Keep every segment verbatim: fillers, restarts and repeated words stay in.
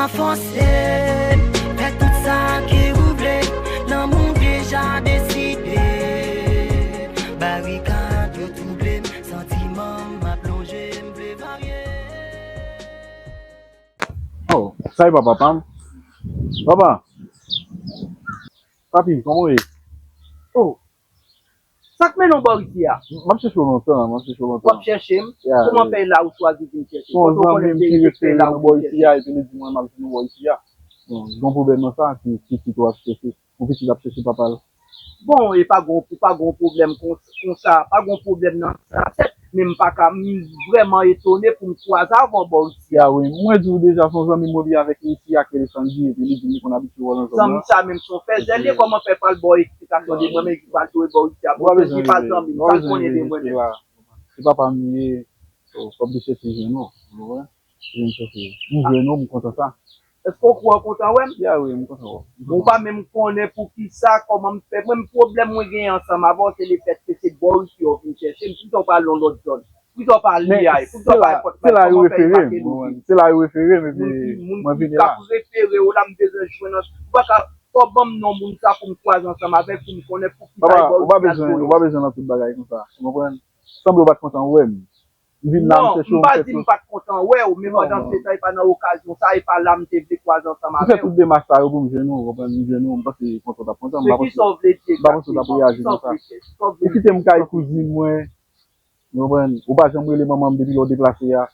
Avanse, fè tout sa ke ou vle, lanmou deja deside. Barikad yo twouble m, santiman m ap lonje, m vle varye. Oh, sa e pa papa m? Papa! Papi, kòman w ye? Oh, sa k mennen w bò isi a? M ap chèche w lontan, m ap chèche w lontan. W ap chèche m? Yeah, Kòman fè la ou chwazi vin chèche m? Kote w konnen m te rete la ou vin chèche m? Epi li di mwen m ap vin bò isi a. Bon, gen yon pwoblèm nan sa, ki pitit w ap chèche. Yon pitit ap chèche papa l. Bon, e pa gon, pa gon pwoblèm konsa, pa gon pwoblèm nan sa tèt, men m pa ka, m vrèman etone pou m kwaze avè w bò isi a. Ya wi, mwen di w deja, se yon zanmi m, mwen li avèk li isi a ki rele Sandy, epi li di m li konn abitye wè w nan zòn nan. Zanmi sa menm se yon fèzè li ye, kòman fè pral ba w eksplikasyon de mwen menm ki pral tou e bò isi a, bon, Sandy pa zanmi m, sa l konnen de mwen menm. Se papa m li ye, fòk li chèche jwenn ou, ou konprann? Vin chèche. M jwenn ou, m kontan sa. Èske w kwè w kontan wè m? Ya wi, m kontan wè w. Ou pa menm konnen poukisa, kòman m fè. Mwen, pwoblèm mwen genyen ansanm avè w, se lefètke se bò isi w vin chèche m. Poukisa w pa al yon lòt zòn? Poukisa w pa al Liyay? Poukisa w pa al Fòtfrèt? Kòman fè yo pa kenbe w? Se la yo refere m, epi mwen vini la. Moun k ap refere w la, m bezwen jwenn ansanm. Ou pa ka, fò w ban m non moun sa pou m kwaze ansanm avè l, pou m konnen poukisa e bò isi a l voye w. Papa, ou pa bezwen nan tout bagay konsa. Ou konprann? Sanble w pa t kontan wè m. M vin la, m chèche w, m fè tout. Non, m pa di m pa t kontan wè w, men pandan se tan, e pa nan okazyon sa, e pa la m te vle kwaze ansanm avè w. M fè tout demach sa yo pou m jwenn ou, w konprann, m jwenn ou, m panse konsa w t ap kontan, m pa panse, m pa panse w t ap reyaji konsa. Ou kite m kay kouzin mwen, w konprann, ou pa janm rele manman m depi lè w deplase a.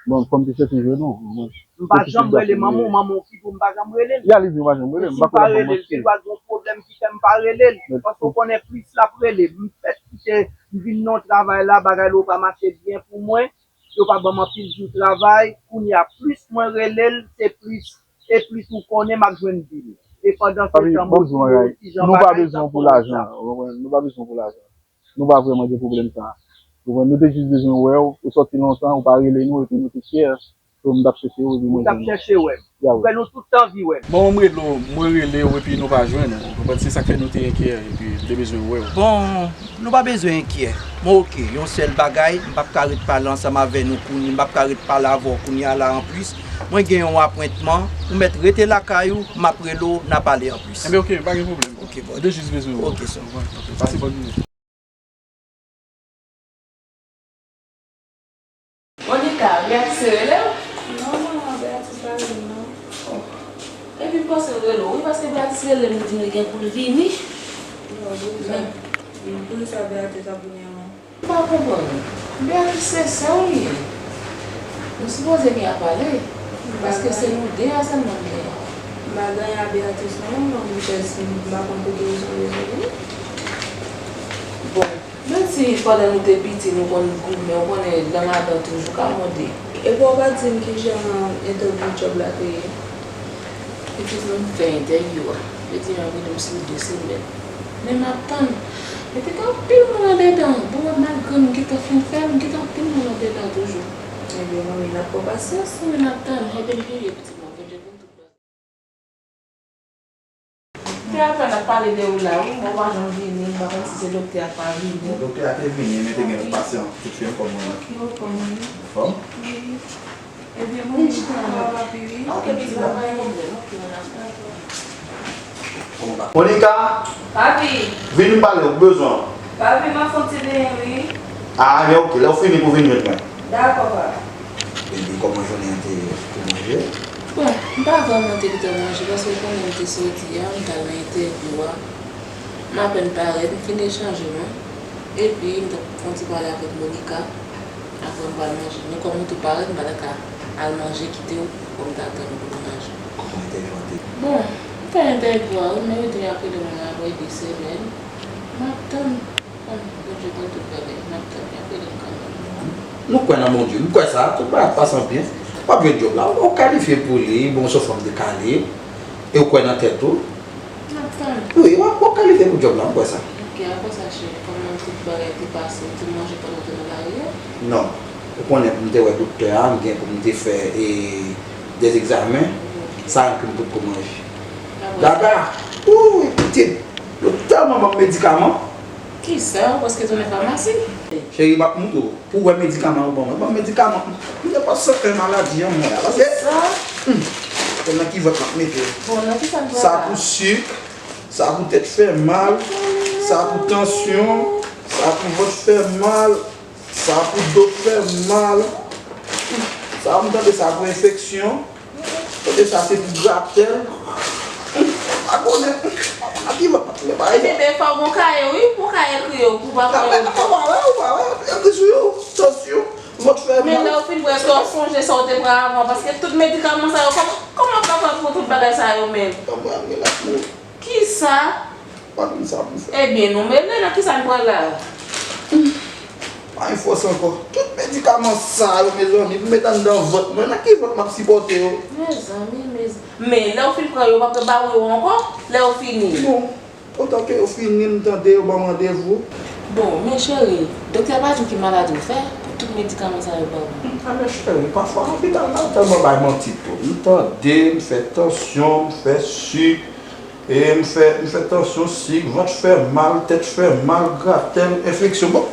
Bon, fò m te chèche jwenn ou, w konprann. M pa janm rele manman w, manman w ki di w m pa janm rele l. Ya, li di w pa janm rele l, m pa kwè l ap ban m manti. Si m pa rele l, gen dwa gen yon pwoblèm ki fè m pa rele l. Paske w konnen plis l ap rele. M fèk kite, m vin nan yon travay la, bagay yo pa mache byen pou mwen. Yo pa ban m anpil jou travay. Kounye a, plis mwen rele l, se plis, e plis ou konnen m ap jwenn bil. E pandan se tan, mwen di yo kijan bagay sa kòmanse. Nou pa bezwen w pou lajan. Nou pa bezwen w pou lajan. Nou pa vrèman gen pwoblèm sa. Ou konprann? Nou te jis bezwen wè w, ou sòti lontan, ou pa rele nou, epi nou te kyè. So, m t ap chèche w, epi mwen jwenn ou. Ou t ap chèche wè m. Ya wi. Ou fè nou tout anvi wè m. Bon, mwen rele w, mwen rele w, epi nou pa jwenn ou. Ou konprann? Se sa k fè nou te enkyè, epi nou te bezwen wè w. Bon, nou pa bezwen enkyè. Bon, oke, yon sèl bagay, m p ap ka ret pale ansanm avè nou kounye, m p ap ka ret pale avè w kounye a la anplis. Mwen gen yon apwentman, ou mèt rete lakay ou, m ap rele w, n a pale anplis. Enben, oke, pa gen pwoblèm. Oke, bòs. Nou te jis bezwen wè w. Oke, sir. Ou konprann? Oke, pase bòn jounen. Monica, Beatrice rele w? Non manman, Beatrice pa rele m non. Oh. Epi m panse l rele w wi, paske Beatrice rele m, li di m li gen pou l vini. Non, poukisa? Poukisa Beatrice ap vini an? M pa konprann ou. Beatrice se sè w li ye. Nou sipoze gen a pale, paske se nou de a sèlman n genyen. M pa gen anyen a Beatrice non manman, m pa konn pou ki rezon l vini. Bon, menm si pandan nou te piti nou konn goumen, ou konnen nan ladan toujou ka mande. Epi w pa di m kijan entèvyou djòb la te ye? Pitit mwen, m fè entèvyou a. Yo di y ap rele m sou de semèn. Men m ap tann. Epi gen anpil moun andedan. Bon, malgre m gentan fin fè l, m gentan anpil moun andedan toujou. Ebyen manmi, n ap pran pasyans. Wi, n ap tann. Ede m priye pitit mwen, Bondye konn tout bagay. Te apèn ap pale de ou la wi, men ou pa janm vini, m pa konn si se doktè a k pa vini. Bon, doktè a te vini, men te gen yon pasyan tout fi ankò mwen. Ki ou fòm wi. Ou fòm? Wi. Ebyen, mwen chita la. Papi wi. Ok, pitit mwen, pa gen pwoblèm, ok, mwen ap. Monica! Papi! Vin m pale w, m bezwen w. Papi, m ap fè yon ti benyen wi. Ah, ebyen, ok, lè w fini pou vin jwenn mwen. Dakò, pa. Epi kòman jounen an te ye? Ou te manje? Bon, m pa vrèman te gentan manje, paske ou konnen m te soti a, m t al nan entèvyou a. M apèn parèt, m fin echanje mwen. Epi, m t ap fè yon ti pale avèk Monica. Apre, m pral manje. Men kòm ou tou parèt, m pa ta ka al manje kite w, fò m ta tann ou pou nou manje. Kòman entèvyou an te ye? Bon, m fè entèvyou a wi, men yo di y ap rele mwen apre de semèn. M ap tann. Bon, Bondye konn tout bagay. M ap tann, y ap rele m kanmenm. Nou kwè nan Bondye. M kwè sa. Tout bagay ap pase an byen. W ap jwenn djòb la. Ou kalifye pou li. Bon, se yon fanm dekale. E ou kwè nan tèt ou. M ap tann. Wi, w ap, w ap kalifye pou djòb la. M kwè sa. Ok, apre sa, cheri, kòman tout bagay te pase? Ou te manje pandan w te nan lari a? Non. Ou konnen pou m te wè doktè a, m gen pou m te fè e, de egzamen. Sa enki m potko manje. Gaga! Wouy, pitit! Yo tèlman ban m medikaman. Kisa? Ou prèske tounen famasi? Cheri, m ap montre w. Pou w wè medikaman yo ban mwen. Ban m medikaman. M te panse ke maladi an mwen la. Paske. Kisa? Hmm. Nan ki vant m ap mete l? Bon, nan ki sa n pral la? Sa pou sik, sa pou tèt fè mal, sa pou tansyon, sa pou vant fè mal, sa pou do fè mal. Sa m tande sa pou enfeksyon. Tande sa se pou gratèl. A konnen. A ki vant m ap mete bagay sa? Ebyen, fò w gon kaye, wi, pou w ka ekri yo, pou w pa pran yo. Ou pa wè, ou pa wè, ekri sou yo, tansyon. Vant fè mal. Men lè w fin bwè, èske w sonje sa w te pran avan? Paske tout medikaman sa yo, kòman, kòman w ap pran pou tout bagay sa yo menm? Kòman m gen lòt moun? Kisa? Pa konn sa pou fè. Ebyen, nou mele nan kisa n pran la? Pa gen fòs ankò. Tout medikaman sa yo, mezanmi, pou met anndan vant mwen, nan ki vant m ap sipòte yo? Mezanmi, mezanmi. Men lè w fin pran yo, w ap ba w yo ankò, lè w fini. Bon. Otan ke yo fini, m tande yo ban m randevou. Bon, men cheri, doktè pa di w ki maladi w fè pou tout medikaman sa yo ba w. A men cheri, pafwa lopital la tèlman bay manti tou. M tande, m fè tansyon, m fè sik, e m fè, m fè tansyon, sik, vant fè mal, tèt fè mal, gratèl, enfeksyon. Bon,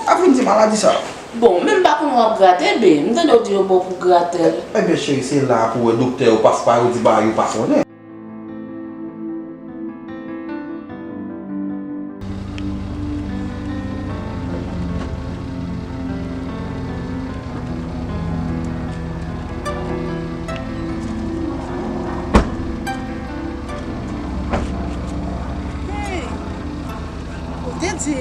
ap vin di maladi sa. Bon, men m pa konn w ap grate, be. M tande w di yo ba w pou gratèl. Ebyen cheri, se la pou w wè doktè yo, pafwa yo di bagay yo pa konnen. Hey! Ou te di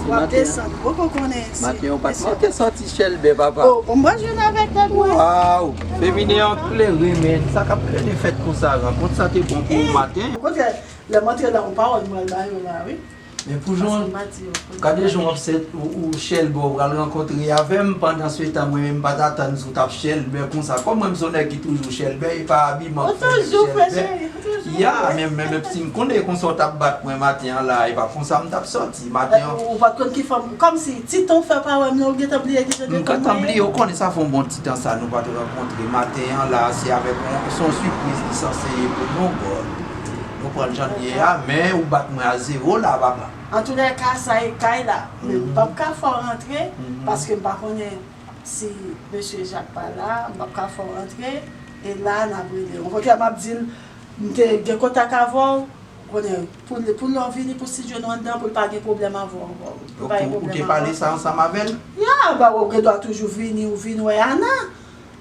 w ap desann, ou poko konnen si. Maten an, ou pa t manke sòti Chèlbè, papa. Oh, bon, m pral jwenn avèk tèt mwen. Waw! Feminen an klere, men sa k ap klere fèt konsa, rankont sa te bon pou ou maten. Okontrè, lè m antre la, yon pawòl m pral ba yo la, wi. Men pou jan, gade jan w ap sèt, ou, ou Chèlbè, ou pral rankontre avè m, pandan se tan, mwen menm, m pa t atann si w t ap Chèlbè konsa. Kòm mwen, m se yon nèg ki toujou Chèlbè, e pa abiman k fè m Chèlbè. Ya, men, men, men si m konnen konsa w t ap bat mwen maten an la, e pa konsa m t ap sòti maten an. Ou pa t konn ki fòm, kòmsi, ti tan w fè pa wè m nan, ou gentan bliye ki jan de moun mwen ye? M gentan bliye, ou konnen sa fè yon bon ti tan sa nou pa t rankontre. Maten an la, se avèk yon, se yon sipriz li sanse ye pou nou, bò. Nou pran l jan l ye a, men ou bat mwen a zewo la, papa. Antoulèka, sa e kay la. Men m p ap ka fè w rantre, paske m pa konnen si mesye Jak pa la, m p ap ka fè w rantre, e la n ap rele w. Okontrè, m ap di l, m te gen kontak avè w, konnen, pou l, pou lè w vini pou estidyo nou anndan, pou l pa gen pwoblèm avè w ankò. Pou l pa gen pwoblèm avè w. Ou te pale sa ansanm avè l? Ya, ba, ou gen dwa toujou vini, ou vin wè Ana.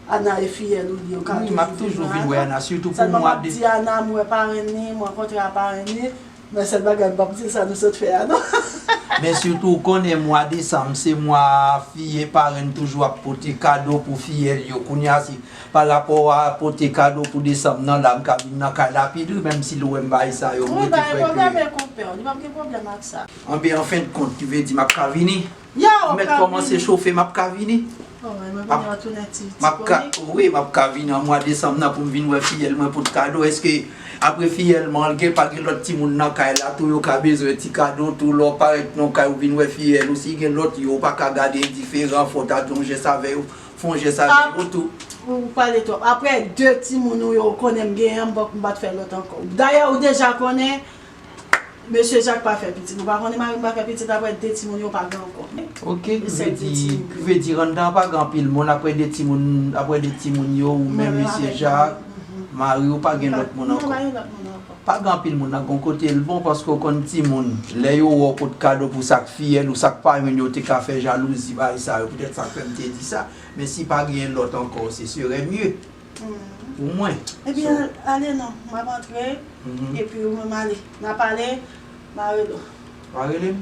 Ana e fiyèl ou li, ou ka toujou vin wè Ana. Wi, m ap toujou vin wè Ana, sitou pou mwa de. Sèlman m ap di Ana, m wè parenn li, m rankontre a parenn li. Men sèl bagay, m p ap di l sa nou sot fè a, non. Men sitou, ou konnen mwa desanm, se mwa fiyèl, parenn toujou ap pote kado pou fiyèl yo. Kounye a, se pa rapò a pote kado pou desanm nan la, m ka vin nan kay la pi dri, menm si l wè m bay sa yo, m rete fè ke. Wi, pa gen pwoblèm, men konpè, li p ap gen pwoblèm ak sa. Anben, an fen de kont, ki vle di m ap ka vini? Ya, w ap ka vini. Ou mèt kòmanse chofe, m ap ka vini? Bon, mwen, mwen vini an tounen ti, ti komik. Wi, m ap ka vini an mwa desanm nan pou m vin wè fiyèl mwen pote kado. Èske apre fiyèl mwen, gen, pa gen lòt timoun nan kay la tou, yo ka bezwen ti kado tou, lè w parèt nan kay ou vin wè fiyèl ou, si gen lòt yo, ou pa ka gade endiferan, fò w ta di yon jès avè yo, fè yon jès avè yo tou. Ou pale twòp. Apre de timoun ou yo, ou konnen m genyen an, m pa, m pa t fè lòt ankò. Dayè, ou deja konnen, Mesye Jak pa fè pitit. Ou pa konnen mari m pa fè pitit apre de timoun yo pa gen ankò. Ok, ki vle di, ki vle di anndan an pa gen anpil moun apre de timoun, apre de timoun yo, ou menm mesye Jak, mari w pa gen lòt moun ankò. Non, pa gen lòt moun ankò. Pa gen anpil moun nan gon kote l bon, paske w konn timoun, lè yo wè w pot kado pou sa k fiyèl ou sa k pa youn yo te ka fè jalouzi, bagay sa yo, poutèt sa k fè m te di sa. Men si pa gen lòt ankò, ce serait mieux. Pou mwen. Ebyen, ale non, m ap antre, epi ou menm ale. N a pale, m a rele w. Pa rele m?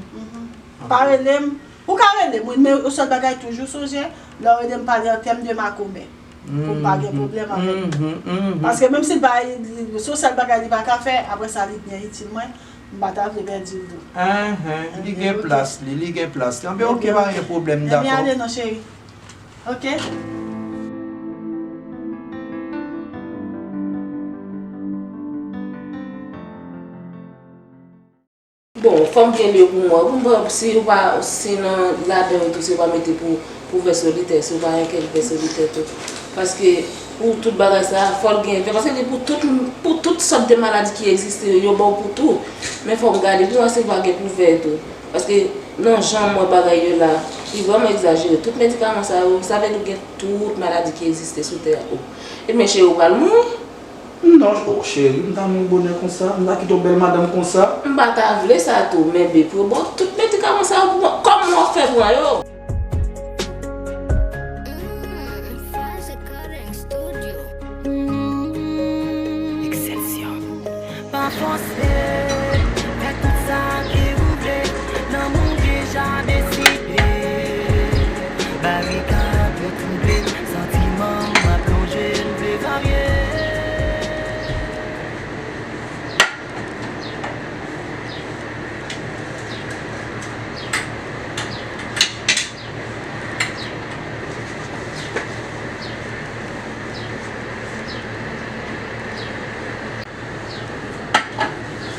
Pa rele m. Ou ka rele m, wi, men yon sèl bagay, toujou sonje, lè w rele m, pale an tèm de makomè. Pou m pa gen pwoblèm avèk ou. Paske menm si l pa, se yon sèl bagay li pa ka fè, apre sa, li byen itil mwen, m pa ta vle pèdi l tou. Li gen plas li, li gen plas li. Anben, ok, pa gen pwoblèm, dakò. Ebyen, ale non, cheri. Ok. Bon, fò m gen lye pou mwen. Pou m pran, si ou pa, si nan ladan yo tou, si ou pa mete pou, pou vè solitè, si ou pa gen kèk vè solitè tou. Paske pou tout bagay sa, fò l gen vè. Paske li pou tout, pou tout sòt de maladi ki egziste, yo ba w pou tou. Men fò m gade pou mwen si ou pa gen pou vè tou. Paske nan jan m wè bagay yo la, li vrèman egzajere. Tout medikaman sa yo, sa vle di w gen tout maladi ki egziste sou tè a. O, ebyen cheri, ou pral mouri. Non, oh, cheri, m ta mouri bonè konsa, m ta kite yon bèl madanm konsa. M pa ta vle sa tou, men Bepro, bon, tout medikaman sa yo pou mwen. Kòman w ap fè pran yo? Excelsior. Pa fòse, fè tout sa ke ou vle, lanmou deja deside. Barikad yo twouble, santiman m ap lonje, m vle varye.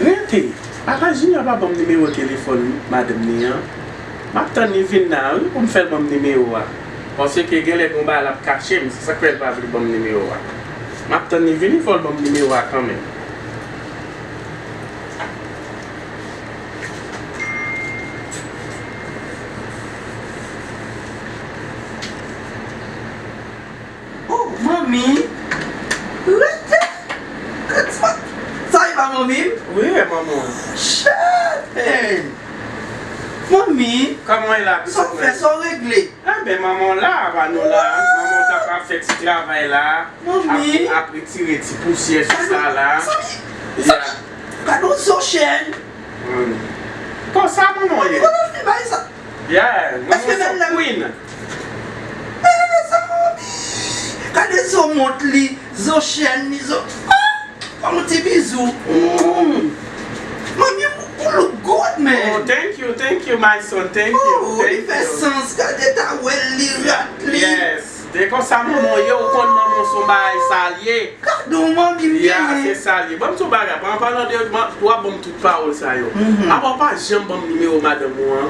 Rete! Apa Junior pa ban m nimewo telefòn madanm li an? M ap tann li vin la, wi, pou m fè l ban m nimewo a. Paske genlè gen yon bagay l ap kache m, se sa k fè l pa vle ban m nimewo a. M ap tann li vini, fò l ban m nimewo a kanmenm. Oh, manmi! Rete! Sa e pa manmi m? Wi, e manman w. Shit, man! Manmi! Kòman e la, pitit mwen? Sa w fè, sa w regle? Enben, manman w la, pa nou la. Manman w t ap ap fè ti travay la. Manmi! Ap, ap retire ti pousyè sou sa la. Sa ki, sa ki, gade yon zo chèn! Konsa manman w ye. Kote w fin bay sa? Yeah, manman se queen. Eh, sa manmi. Gade zo mont li, zo chèn li, zo. Ah! Ban m yon ti bizou. Mm. Manmi, ou, ou look good, man. Oh, thank you, thank you, my son. Thank you, thank you. Oh, li fè sans. Gade tawèl li, rad li. Yes. Se konsa manman w ye, ou konn manman w se yon bagay sa l ye. Gade yon manmi m genyen. Ya, se sa l ye. Ban m di w bagay, an palan de, w ap ban m tout pawòl sa yo. Apa w pa janm ban m nimewo madanm ou an?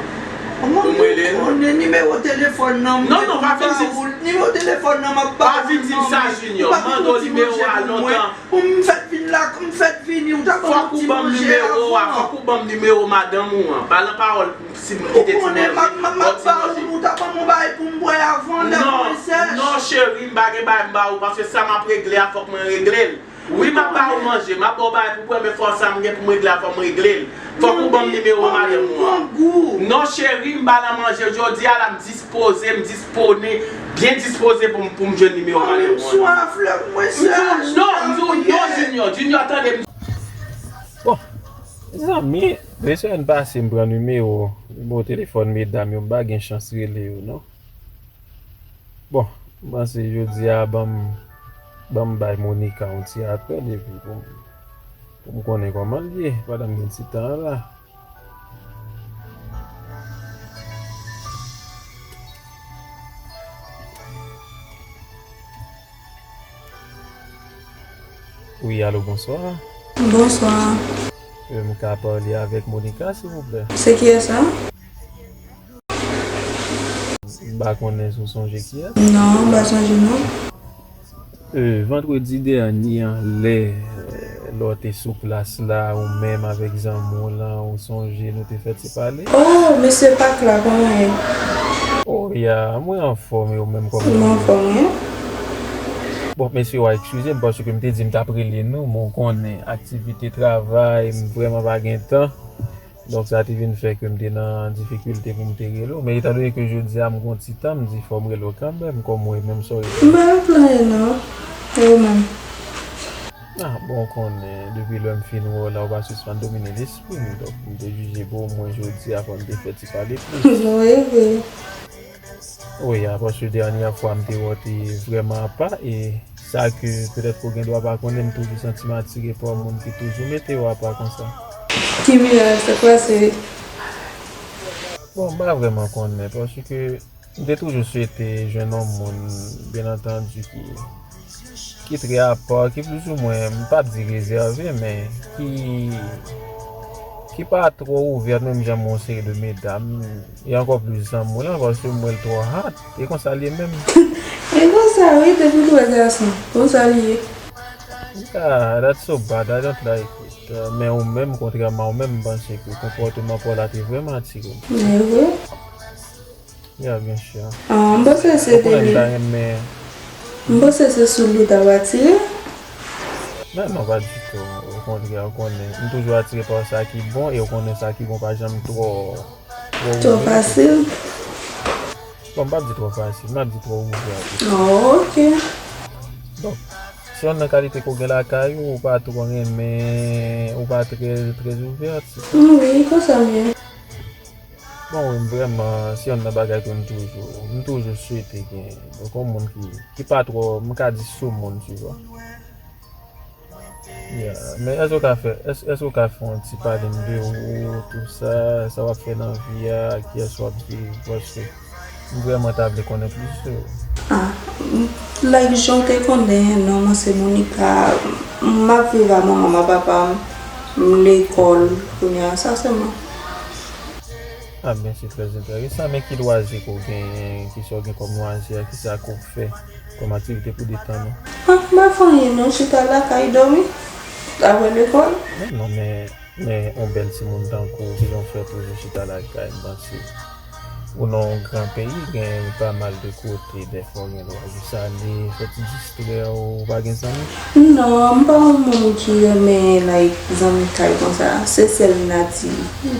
Pou m rele l? Konnen nimewo telefòn nan, m te di m ba ou l. Nimewo telefòn nan, m ap ba ou l. Pa vin di m sa, Junior. M mande w nimewo a lontan. Pou m fèk vin la, m fèk vini, ou ta ban m ti manje avan. Fòk ou ban m nimewo a, fòk ou ban m nimewo madanm ou an. Palan pawòl. Si m kite ti manje, m ap ba ou, ou ta ban m yon bagay pou m bwè avan lè mwen sèch. Non, non, cheri, m pa gen bagay m ba ou, paske sa m ap regle a, fòk mwen regle l. Wi, m ap ba ou manje, m ap ba ou bagay pou bwè, men fò sa m gen pou m regle a, fò m regle l. Fòk ou ban m nimewo madanm ou an. Non, cheri, m pa nan manje. Jodi a la, m dispoze, m dispone, byen dispoze pou m, pou m jwenn nimewo madanm ou an. Mwen swaf, lè mwen sèch. M di w non, m di w non, Junior. Junior, tande m. Bon, mezanmi, de semèn pase m pran nimewo, nimewo telefòn medam yo, m pa gen chans rele yo non. Bon, m panse jodi a ban m, ban m bay Monica yon ti apèl epi pou m, pou m konnen kòman l ye pandan m gen ti tan an la. Wi, alo, bonswa. Bonswa. Euh, m ka pale avèk Monica, silvouplè? Se kiyès sa? M pa konnen si w sonje kiyès. Non, m pa sonje non. Euh, vandredi dènye an, lè, euh, lè w te sou plas la, ou menm avèk zanmi w lan, ou sonje nou te fè ti pale? Oh, mesye Pak la, kòman w ye? Oh, ya, mwen anfòm, e ou menm kòman w ye? Mwen anfòm, wi. Bon, mesye, w a eskize m paske m te di m t ap rele nou, men w konnen, aktivite travay, m vrèman pa gen tan. Donk, sa te vin fè ke m te nan difikilte pou m te rele w. Men, etandone ke jodi a m gen yon ti tan, m di fò m rele w kanmenm, kòm mwen menm sa w ye. M pa nan plenyen non. E ou menm? Ah, bon, w konnen, depi lè m fin wè w la, ou pa sispann domine lespri m. Donk, m te jije pou omwen jodi a, fò m te fè ti pale plis. Wi, wi. Wi, a, paske dènye fwa m te wè w te vrèman apa, e sa ke petèt ke w gen dwa pa konnen, m toujou santi m atire pa yon moun ki toujou mete yo apa konsa. Ki miray sa k pase? Bon, m pa vrèman konnen, paske m te toujou swete jwenn yon moun, byen antandi, ki ki trè apa, ki plizoumwen, m p ap di rezève, men ki, ki pa twò ouvè, menm jan m wè yon seri de medam, e ankò plis zanmi w lan, paske m wè l twò hot, e konsa l ye menm. E konsa, wi, depi l wè gason, konsa l ye. Ah, that's so bad, I don't like it. Men ou menm, kontrèman a ou menm, m panse ke konpòteman pa w la te vrèman atire m. Men vre. Ya, byen si. Ah, m panse se de li. M panse se sou li w t ap atire. Men non, pa ditou. Okontrè, ou konnen, m toujou atire pa sa ki bon, e ou konnen sa ki bon pa janm twò, twò Twò ouvè. Fasil? Bon, m p ap di twò fasil, m ap di twò ouvè tou. Oh, ok. Donk, se yonn nan kalite ke w gen lakay ou, ou pa twò renmen, ou pa trè, trè ouvè, se sa? Mm, wi, konsa m ye. Bon, wi, m vrèman, se yonn nan bagay ke m toujou, m toujou swete gen. Donk, yon moun ki, ki pa twò, m ka di soumoun, tu vois. Yeah, men èske w ka fè, èske, èske w ka fè yon ti pale m de ou, tou sa, sa w ap fè nan vi a, kiyès w ap viv, paske m vrèman ta vle konnen plis de ou. Ah, m, like jan w te konnen, non, mwen se Monica, m ap viv a manman m, a papa m, m lekòl, kounye a, sa sèlman. Ah, ben, se trè enteresan, men ki lwazi ke w genyen, kisa w gen kòm lwazi, kisa ke w fè kòm aktivite pou detann ou? Ah, m pa fè anyen non, chita lakay dòmi, apre lekòl. Non, non, men, men yon bèl timoun tankou w, kijan w fè toujou chita lakay, m panse ou nan yon gran peyi, gen pa mal de kote, dèfwa w gen dwa jis ale, fè ti distrè w, ou pa gen zanmi? Non, m pa yon moun ki renmen, like, zanmi kay konsa, se sèl Nati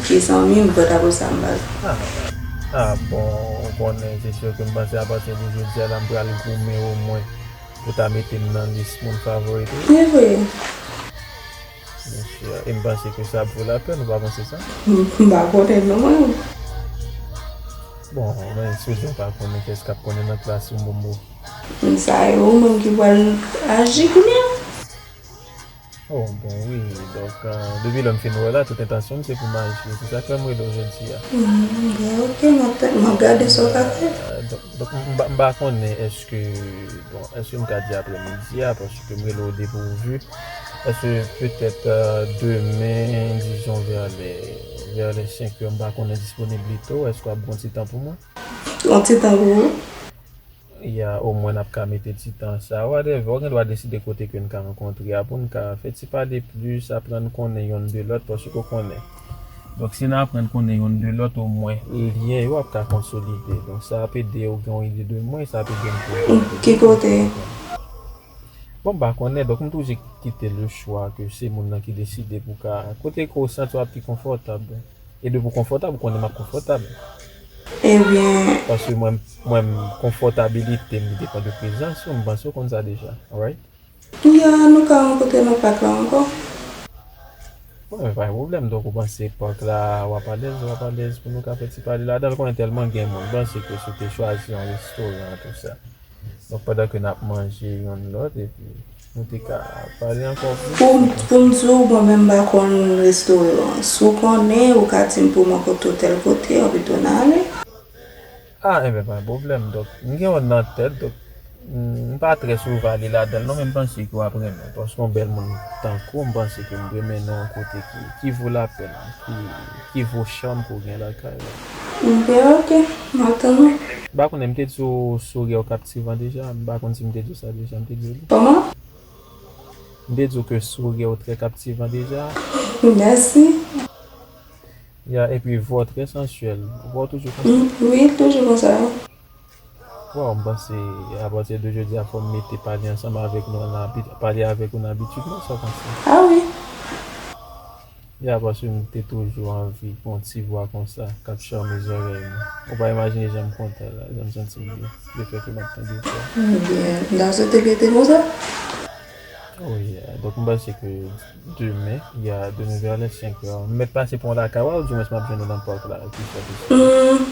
ki zanmi m, but apre sa m pa. Ah, ah, bon, ou konnen, se si ke m panse apati de jodi a la, m pral goumen omwen pou ta mete m nan lis moun favorite. Se vre. Mesye, e m panse ke sa ap vo lapèn, ou pa panse sa? M pa konnen non mwen. Bon, men si w di w pa konnen, kiyès k ap konnen nan klas ou, Momo? Sa e ou menm ki pral aji kounye a. Oh, bon, wi. Donk, euh, depi lè m fin wè la, tout entansyon m se pou m aji. Se sa k fè m rele w jodi a. Mm, ben, ok, m ap, m ap gade sa w ka fè. Euh, donk, donk, m pa, m pa konnen èske, bon, èske m ka di aprèmidi a, paske m rele w depourvu. Èske petèt, euh, demen, dizon, vè lè, vè lè senk è, m pa konnen disponiblite w, èske w ap gen yon ti tan pou mwen? Yon ti tan pou ou? Ya, omwen n ap ka mete ti tan sa, whatever, ou gen dwa deside kote ke n ka rankontre a pou n ka fè ti pale plis, aprann konnen yonn de lòt, paske ou konnen. Donk, si n aprann konnen yonn de lòt, omwen, lyen yo ap ka konsolide. Donk, sa ap ede w gen yon ide de mwen, sa ap ede m tou. Ki kote? Bon, m pa konnen, donk, m toujou kite le chwa ke se moun nan ki deside pou ka, kote ke w santi w ap pi konfòtab. E depi w konfòtab, ou konnen m ap konfòtab. Ebyen. Paske mwen, mwen, konfòtabilite m, li depann de prezans ou, m panse w konn sa deja, alright? Ya, nou ka rankontre nan pak la ankò. Bon, men pa gen pwoblèm, donk ou panse pak la, w ap alèz, w ap alèz pou nou ka fè ti pale ladan l, konnen tèlman gen moun, m panse ke si w te chwazi yon restoran, tou sa. Donk, pandan ke n ap manje yonn lòt, epi nou te ka pale ankò plis. Pou, pou m di w, mwen menm m pa konn restoran. Si w konnen, ou ka di m pou mwen kote w tèl kote, anpi tou n ale. Ah, enben, pa gen pwoblèm. Donk, m gen yonn nan tèt, donk, m pa trè souvan ale ladan l, non, men m panse ke w ap renmen. Paske yon bèl moun tankou w, m panse ke m dwe mennen w yon kote ki, ki vo lapèn, ki, ki vo cham ke w gen lakay la. Ebyen, ok, m ap tann ou. M pa konnen, m te di w souri w kaptivan deja, m pa konn si m te di w sa deja, m te di w li. Kòman? M te di w ke souri w trè kaptivan deja. Mèsi. Ya, epi vwa w trè sansyèl. Vwa w toujou konsa? Mm, wi, toujou konsa. Waw, m panse, apati de jodi a, fò m mete pale ansanm avèk nou nan abi-, pale avèk ou nan abitid mwen, sa w panse? Ah wi. Ya, paske m te toujou anvi gen yon ti vwa konsa k ap chame zòrèy mwen. Ou pa imajine jan m kontan la, jan m santi m byen, lefètke m ap tande vwa. Ebyen, m ta swete ke te konsa. Oh yeah, donk m panse ke demen, ya, demen vè lè senk è, m mèt pase pran w lakay ou, oudimwens m ap jwenn ou nan pak la, ki fè ke. Hmm.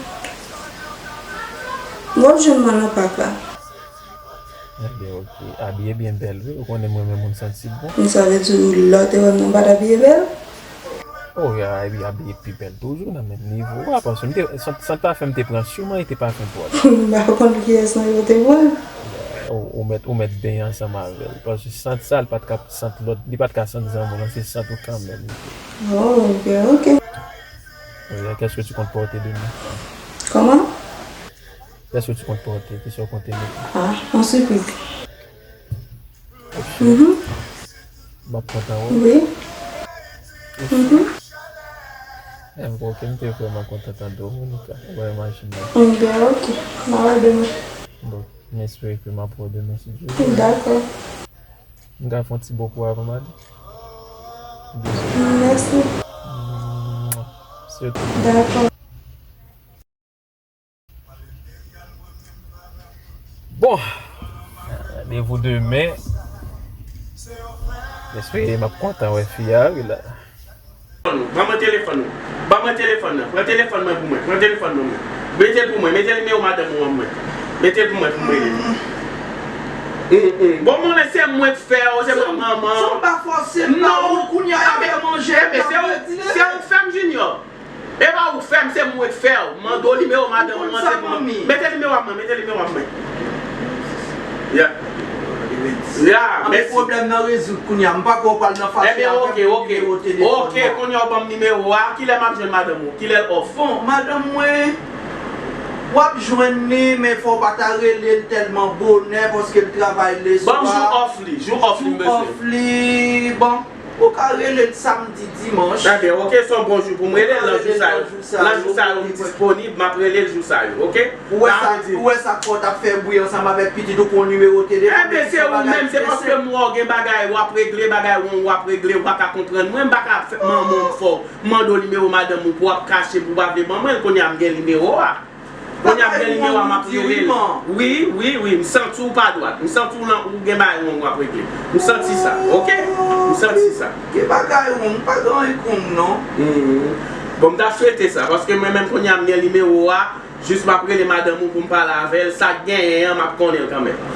W ap jwenn mwen nan pak la. Ebyen, ok. Abiye byen bèl, wi. Ou konnen mwen menm moun santi bon. Men sa vle di lè w te wè m nan, m pa t abiye bèl? Oh, ya, epi abiye pi bèl toujou nan menm nivo a, paske m te, sant, sant pafen m te pran sou mwen, li te pafen twòp. M pa konn kiyès nan yo te pran. Ou, ou mèt, ou mèt benyen ansanm avè l, paske sant sa, l pa t ka sant lòt, li pa t ka sant zanmi w lan, se sant ou kanmenm li te. Oh, ok, ok. Kiyès ke tu comptes porter demain? Comment? Kiyès ke tu comptes porter? Kisa w konte mete? Ah, yon siprik. Mhm. M ap kontan wè w. Wi. Mhm. Em, ok, m te vrèman kontan tande w, Monica. Ou pa imajine. Ebyen, ok. M a wè demen. Bon, m espere ke m ap wè w demen, si Dye vle. Dakò. M ka fè yon ti bo pou avan m ale? Mèsi. Sirtou. Dakò. Bon, randevou demen. M espere m ap kontan wè fi a wi la. Ban mwen telefòn ou. Ban mwen telefòn nan. Pran telefòn mwen pou mwen. Pran telefòn nan mwen. Mete l pou mwen. Mete nimewo madanm ou ban mwen. Mete l pou mwen pou mwen rele. Hum, hum. Bon, mwen se mwen k fè w, se mwen manman. Sa w pa fòse m, non. Kounye a y ap fè manje, se ou k fè m, Junior. E pa ou k fè m, se mwen k fè w. Mande w nimewo madanm ou an, se mwen. Mete nimewo a mwen, mete nimewo a mwen. Ya. Ya, mèsi. Pwoblèm nan rezoud kounye a. M pa kwè w pral nan fache avè m pou nimewo telefòn nan. Ebyen, oke, oke. Oke, kounye a w ban m nimewo a. Kilè m ap jwenn madanm ou? Kilè l off? Bon, madanm mwen, w ap jwenn li, men fò w pa ta rele l tèlman bonè, paske l travay leswa. Ban m jou off li, jou off li m bezwen. Jou off li, bon. Ou ka rele l samdi, dimanch. Ebyen, oke, se yon bon jou pou m rele l nan jou sa yo. Nan jou sa yo, m disponib, m ap rele l jou sa yo, oke? Ou wè sa, ou wè sa k fè w t ap fè bri ansanm avèk pitit ou pou yon nimewo telefòn? Ebyen, se ou menm, se paske m wè w gen bagay w ap regle, bagay wrong w ap regle, ou pa ka konprann mwen, m pa ka fè manman w fè w, m mande w nimewo madanm ou pou w ap kache pou w pa vle ban mwen l, kounye a m gen nimewo a. Kounye a m gen nimewo a, m ap rele l. Wi, wi, wi, m santi w pa dwat. M santi w lan, ou gen bagay wrong w ap regle. M santi sa, oke? M santi sa. Gen bagay wrong, pa gen anyen k wrong non. Hmm. Bon, m ta swete sa, paske mwen menm kounye a m gen nimewo a, jis m ap rele madanm ou pou m pale avè l, sa k genyen an, m ap konnen l kanmenm.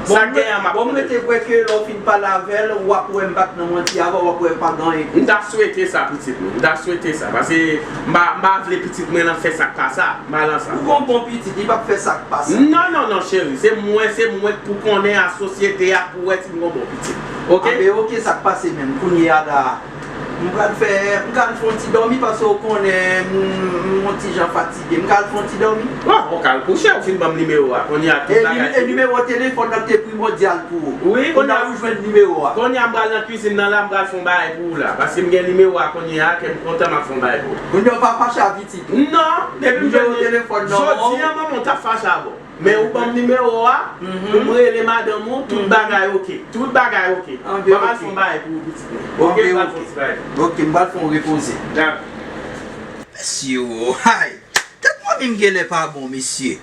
Sa k genyen an, m ap konnen l. Bon, m rete kwè ke lè w fin pale avè l, w ap wè m pa t nan manti avè w, w ap wè pa gen anyen k wrong. M ta swete sa, pitit mwen. M ta swete sa, paske m pa, m pa vle pitit mwen lan fè sa k pa sa. Malansa. Ou gon bon pitit, li p ap fè sa k pa sa. Non, non, non, cheri. Se mwen, se mwen k pou konnen a sosyete a pou wè si m gon bon pitit. Oke? Anben, oke, sa k pase menm. Kounye a la, m pral fè, m pral fè yon ti dòmi paske w konnen m, m yon ti jan fatige. M pral fè yon ti dòmi. Bon, ou ka al kouche, ou fin ban m nimewo a. Kounye a, tout bagay fini. E nimewo telefòn nan te primòdyal pou ou. Wi, kounye a ou jwenn nimewo a. Kounye a m pral nan kwizin nan la, m pral fè yon bagay pou ou la. Paske m gen nimewo a kounye a, kè m kontan, m ap fè yon bagay pou ou. Kounye a ou pa fache avè pitit ou. Non, depi m jwenn nimewo telefòn nan, jodi a, manman, m t ap fache avè w. Men ou ban m nimewo a, pou m rele madanm ou, tout bagay oke. Tout bagay oke. M ap al fè yon bagay pou ou, pitit mwen. Oke, m pral fè yon ti bagay. Oke, m pral fè yon repoze. Dakò. Mesye, hay! Tèt manmi m genlè pa bon, mesye.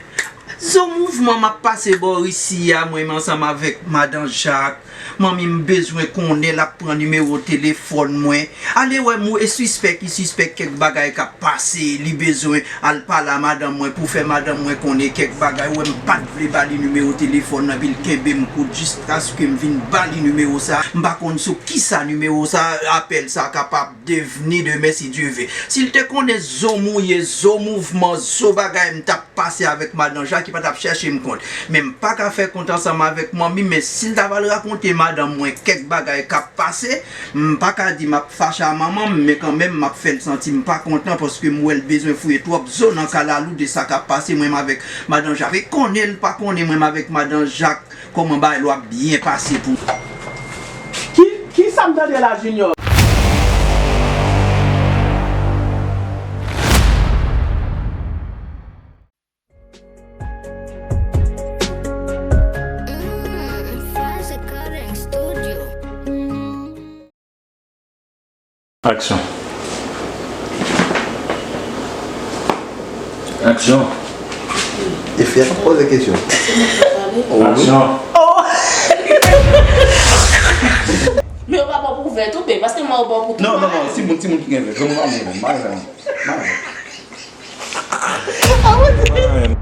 Zo mouvman m ap pase bò isi a, mwen menm ansanm avèk madan Jak. Manmi m bezwen konnen, l ap pran nimewo telefòn mwen. Ale wè mou e sispèk, li sispèk kèk bagay k ap pase. Li bezwen al pale a madanm mwen pou fè madanm mwen konnen kèk bagay. Ou wè m pa t vle ba li nimewo telefòn nan, epi l kenbe m kout jiskaske m vin ba li nimewo sa. M pa konn sou kisa nimewo sa, apèl sa kapab devni demen si Dye ve. Si l te konnen zo mouye, zo mouvman, zo bagay m t ap pase avèk madan Jak, li pa t ap chèche m kont. Men m pa ka fè kont ansanm avèk manmi, men si l ta pral rakonte madanm mwen kèk bagay k ap pase, m pa ka di m ap fache a manman m, men kanmenm m ap fè l santi m pa kontan paske m wè l bezwen fouye twòp zo nan kalalou de sa k ap pase mwen menm avèk madan Jak. E konnen l pa konnen mwen menm avèk madan Jak, kòman bagay yo ap byen pase pou. Ki, kisa m tande la, Junior? Aksyon. Aksyon. E fi a k ap poze kesyon. Aksyon. Men yo pa bon pou vè tou, be, paske mwen yo bon pou tou. Non, non, non, timoun, timoun ki gen vè. Granmoun pa bon, pa vè, non. Pa vè.